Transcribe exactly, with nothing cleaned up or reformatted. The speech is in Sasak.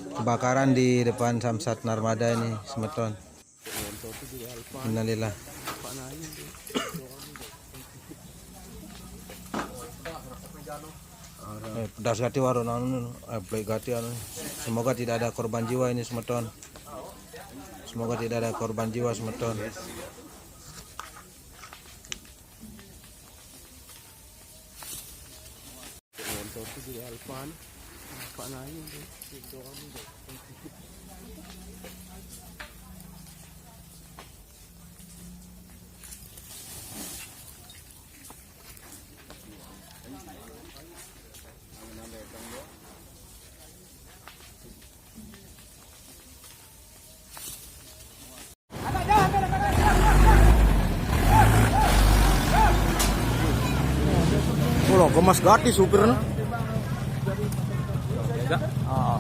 Kebakaran di depan Samsat Narmada ini, semeton. Innalillah. Eh, pedas gati warung anu, eh, pelik gati anu. Semoga tidak ada korban jiwa ini, semeton. Semoga tidak ada korban jiwa, semeton. Ulo, gemes gati supirnya. Ah.